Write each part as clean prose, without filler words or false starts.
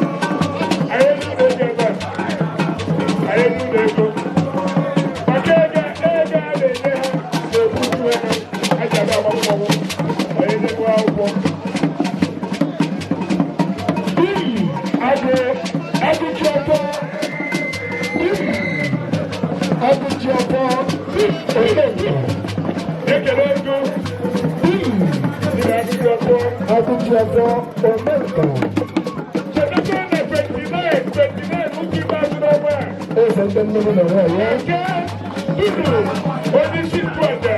Anyị elu ego ebe a. Anyị elu ego. Maka ego a na-enye ha na-ebutu ha, ha ji aga agba mmọnwụ. Anyị nyekwa akwụkwọ. Agụ agụji ọfọ, agụji ọfọ, omenka. Ekele ego. Ndị na-agụji ọfọ. Agụji ọfọ, omenka. Chetakwa na 29, 29 ụka ikpeazụ n'ọnwa a. Eze ndị mmiri na nwa ya. Nke duru onye isi nchụaja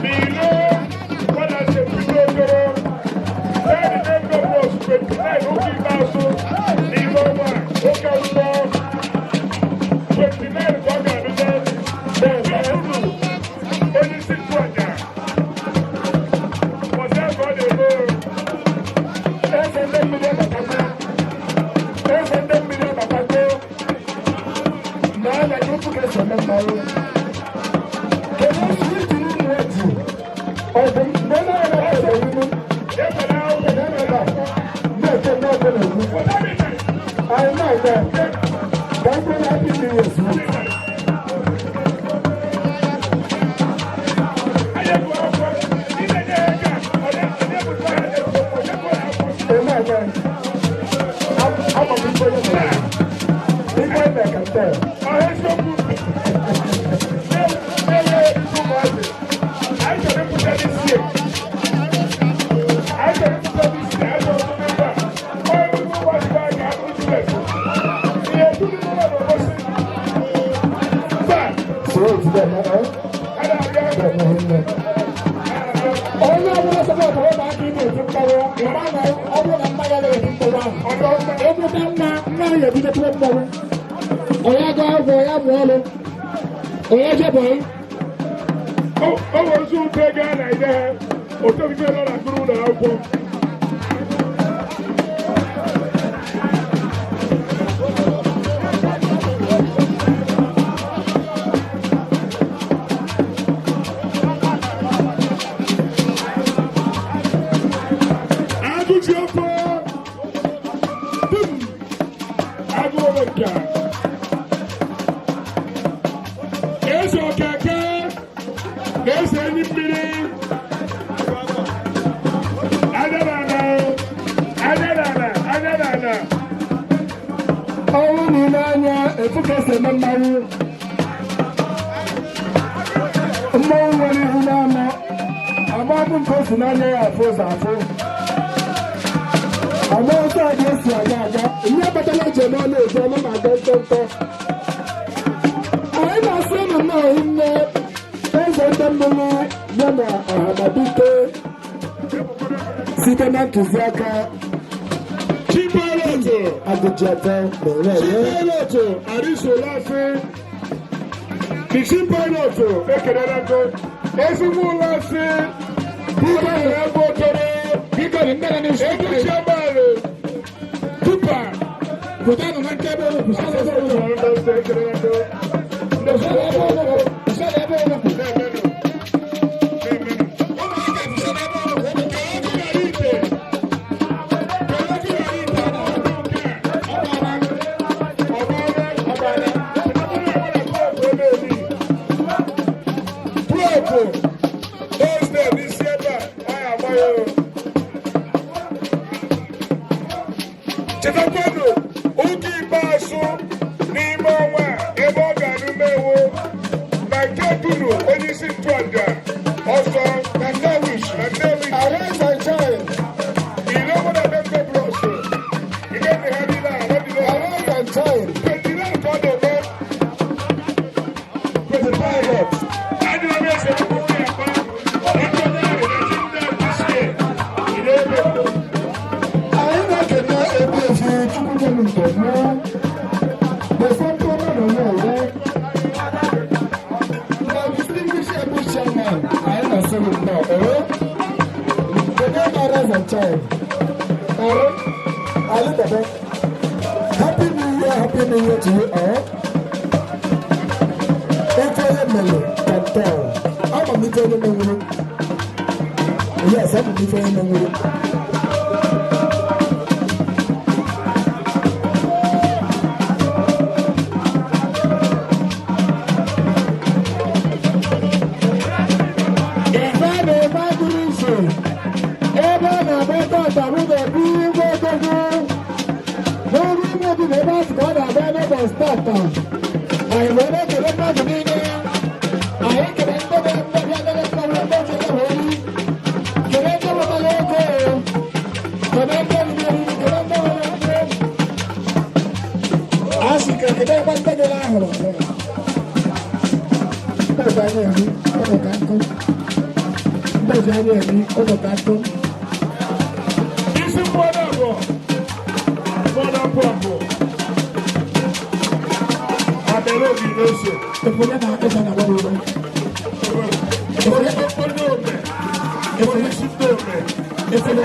n'ilo gbadasị bido okoro naanị n'ego bọs 29 ụka ikpeazụ n'ime ọnwa a, ụka nkwọ 29 ka ọ ga-adịte nke duru onye isi nchụaja mbọsị ahụ ka ọ na-eme. Eze ndị mmiri abatakwa. Eze ndị mmiri abatakwa. Na anya ka efu ka esi eme mmanwụ. Kedu otu ijiri ụmụ eji? Ọ bụ mgbe na-ere eze ilu. Ekwela akwụkwọ. Na-ere na-eche ndị ọbụla ekwu. Anyị na-aga. Ka anyị kwere happy new year sweet. Anyị egwu akwụkwọ. Ị na-enye ha ego a, ọ na-ebute ha na-ekwu Eme aga. Ama m ife onye mere. Ife eme ka nte. Ọha eziokwu na-enwe ụmụazị. Anyị chọrọ ịpụta n'isi, anyị chọrọ ịpụta n'isi, anyị chọrọ ịpụta ebe a. Onye ụmụazị be anyị ga-abụ useless. Ihe tụrụ n'ụlọ na ụbọchị mba. Sweet bẹ́ẹ̀ náà. A na-abịa. Bẹ́ẹ̀ náà nne. Onye ọbụla sọpọtụrụ ụmụaka ị na-eti mmanwụ, ịma na ọ bụrụ na mmanya na-eti mmanwụ ahụ, ịmụta nna nna ya ebido tụrụ mmanwụ. Onye gụọ akwụkwọ ya mụọ ọrụ. Onye jebọyị. O nwere ozu ụtọ ego a na-enye ha otobibe nọ na gụrụ ụlọ akwụkwọ. Agụji ọfọ dum, agụ omenka, eze ọkaka na eze enyi mmiri, anya n'ala, anya n'ala, anya n'ala. Ọnwụ n'ile anya efu ka esi eme mmanwụ. Mmanwụ nwere ihu n'ama, ama bụ nke o si n'anya ya afụ ụzọ afụ. Ama otu a ga-esi aga aga, ihe kpatara eji eme ọ na-eji ọnụ na-aga ntọntọ. Anyị na-asị unu nnọọ nne, eze ndị mmiri ya na ọhamadike site na ntụziaka Chief Pilot. Agụjiọfọ na onwe Chief ya. Pilot Arisolafin, the Chief Pilot ekelere ngo ezigbo ụlọasị biko ebe okere. Biko ndị nọ n'isi. Ego chairman tupa. Pụtanụ na nkebe unu, pụtanụ ebe unu. Ekelere ngo. Pụtanụ ebe unu, pụtanụ ebe unu. Na-emenụ na-emenụ. Ụmụaka, pụtanụ ebe unu. Kele ọkụ ghara ite, kele ọkụ ghara ite ọgbara ọgbara ọgbara klọbụ Thursday n'isi ebe a, ọ ya agba ya o. Chetakwanụ ụka ikpeazụ n'ime ọnwa a, ebe ọ ga-anụ mewo na nke duru onye isi nchụaja ọsọ Na Nnewichi. Na Nnewichi. Arise and shine. Ile obodo Bengo Bros ike dị ha niile a ọdịle. Arise and shine. 29 ka ọ na-eme. The pilot. Adịghị m ese akwụkwọ ya kwa ebe onye ahụ na-eji ndị a this year ile ebe. Anyị na-ekene Ebuefi Chukwunyelu nke mụ. The central man onwe onwe. Na distinguished Ebu chairman, anyị na-asị gị nnọọ. Ee? Kedu arise and shine? Ee? Ali Baba. Happy New Year, Happy New Year to you all. Ife onye mere can tell. Ama m ife onye menwuru. Yes, abụ m ife onye nwere. Ife a na-eme adịrị iche ebe a na-agba tata bụ na-ebu igwe odogwu n'ọrụ ime obi na ebe asị ka ọ na-agba n'ụbọchị tata. Anyị wee na-ekele mmadụ niile. Anyị kele ndị na-abịa nlele mmanwụ, ndị oche wee kele ndị wetara ego, kele ndị riri eriri, kele ndị nwere ego. A sị ka kele ekwe ndị gị ahụrụ ndị ọzọ anyị eri ụnụ ka nkụ, ndị ọzọ anyị eri ụnụ ka nkụ. Isi mmadụ abụọ, mmadụ abụọ abụọ. Abẹ́rẹ́ òbí lóṣù. Efunye na ịsa na gbọdọ ụlọ. Onye ome, onye si ome. Efunye.